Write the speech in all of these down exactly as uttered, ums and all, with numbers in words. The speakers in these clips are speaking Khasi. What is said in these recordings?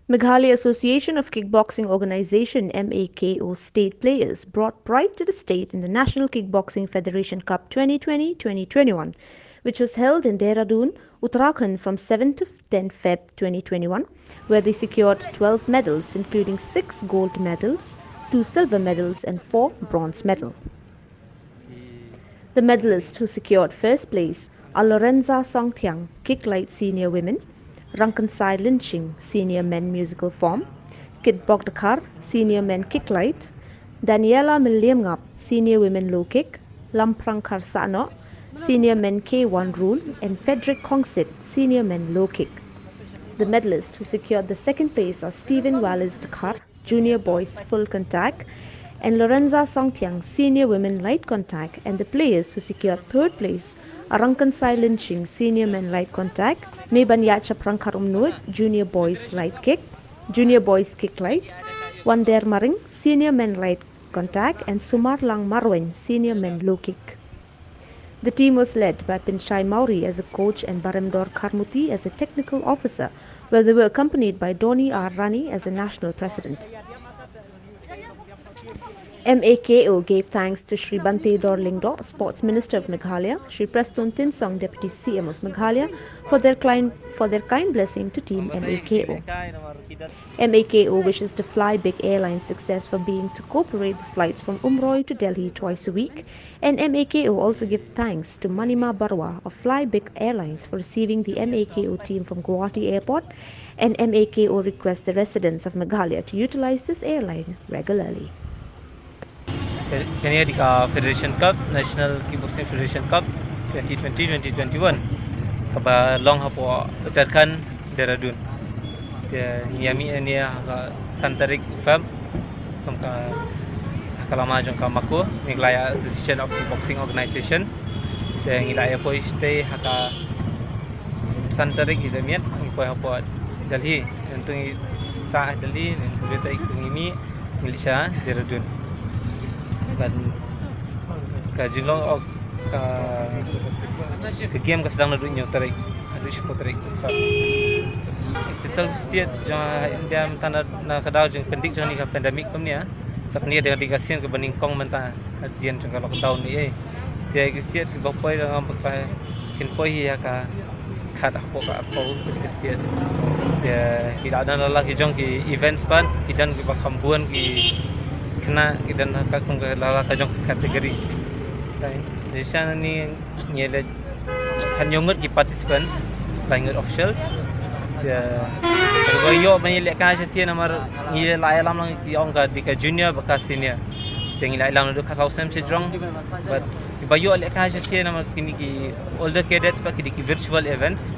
Meghalaya Association of Kickboxing Organization, M A K O, state players brought pride to the state in the National Kickboxing Federation Cup twenty twenty twenty twenty-one, which was held in Dehradun, Uttarakhand from seventh to tenth Feb twenty twenty-one, where they secured twelve medals, including six gold medals, two silver medals, and four bronze medals. The medalists who secured first place are Lorenza Songthiang, Kick Light Senior Women, Rangkansai Linching, Senior Men Musical Form, Kitbok Dkhar, Senior Men Kick Light, Daniela Mylliem Ngap, Senior Women Low Kick, Lamprang Kharsahnoh, Senior Men K one Rule, and Frederick Khongsit, Senior Men Low Kick. The medalists who secured the second place are Stephen Wallace Dkhar, Junior Boys Full Contact, and Lorenza Songthiang, Senior Women Light Contact, and the players who secured third place are Rangkansai Linching, Senior Men Light Contact, Mebanyacha Prangkar Umnud, Junior Boys Light Kick, Junior Boys Kick Light, Wander Maring, Senior Men Light Contact, and Sumarlang Marweng, Senior Men Low Kick. The team was led by Pinshai Mauri as a coach and Baremdor Kharmuti as a technical officer, while they were accompanied by Donny R Rani as a national president. M A K O gave thanks to Shri Banteidor Lyngdoh, Sports Minister of Meghalaya, Shri Prestone Tynsong, Deputy C M of Meghalaya, for their kind, for their kind blessing to Team M A K O. M A K O wishes the Fly Big Airline success for being to cooperate the flights from Umroi to Delhi twice a week, and M A K O also give thanks to Manima Barua of Fly Big Airlines for receiving the M A K O team from Guwahati Airport, and M A K O requests the residents of Meghalaya to utilize this airline regularly. Kane ka dei ka Federation Cup, National Kickboxing Federation Cup twenty twenty twenty twenty-one, kaba long hapoh Uttarakhand, Dehradun. Te ngi ïa mih hangne ha ka san tarik Feb, kum ka, ha ka lama jong ka MAKO, Meghalaya Association of Kickboxing Organization. Te ngi la ïa poi shatei ha ka san tarik, ngi da miet ngi poi hapoh Delhi. Nangta ngi sah Delhi, nangta ngi mih, ngi leit sha Dehradun. Bad ka jinglong, oh, ka, ka game ka sdang naduh hynñiew tarik haduh shiphew tarik Feb. Total states jong India mynta na, na ka daw jong ka pandemic kumne, ah. Sa kane ka dei ka sien kaba nyngkong mynta hadien jong ka lockdown ne, eh. Te ki states kiba poi, dang ba kin poi hi ha ka khat hapoh ka arphew ki states. Te ki la don la ki jong ki events pat, ki don kiba kham bun ki khynnah, ki don ha ka kum ka la la ka jong ka category. Te shisha na ngi ngi leh khathynñiew ngut ki participants, lai ngut officials. Te kaba ïoh ban ïalehkai shatei namar ngi la ïalam lang ki ong ka dei ka junior bad ka senior. Te ngi la ïalam naduh ka saw snem shajrong. Bad kiba ïoh lehkai shatei namar kine ki older cadets bad ki dei ki virtual events.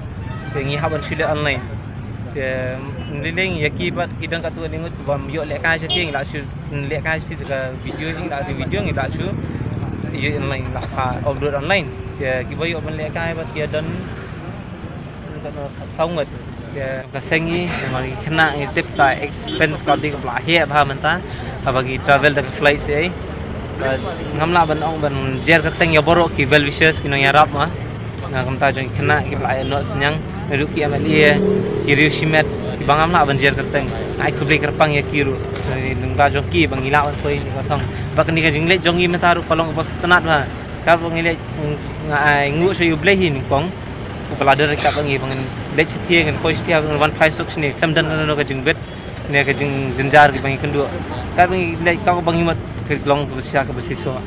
Te ngi hap ban shu leh online. Te ngi leh ïa ki bad ki don katto katne ngut kiba ïoh lehkai shatei, ngi la shu lehkai shatei da ka video, ngi la shu video, ngi la shu ïa online, la ka upload online. Te kiba ïoh ban lehkai bad ki don saw ngut. Te ka seng ngi, ngi khynnah ngi tip ka expense ka dei kaba la heh bha mynta, haba ki travel da ka flight seh. Bad ngam lah ban ong ban jer kyrteng ïa baroh ki well wishers, ki nongïarap ma na ka bynta jong ki khynnah kiba la ïa noh synñiang, naduh ki M L A, ki riew shimet, kiba ngam lah ban jer kyrteng. Ai khublei kyrpang ïa ki ruh. Nangta jong ki ba ngi lah ban poi ïa ka thong. Bad kane ka jingleit jong ngi mynta ruh ka long kaba sngewtynnat bha. Katba ngi leit, nga ai nguh sha U Blei hi nyngkong. Uba la don ryngkat bad ngi ba ngin leit shatei, ngin poi shatei, ba ngin wan phai suk shane. Khlem don kano kano ka jingbit ne ka jingjynjar kiba ngi kynduh. Katba ngi leit, katba ngi mut, ka long kaba shisha kaba shisha.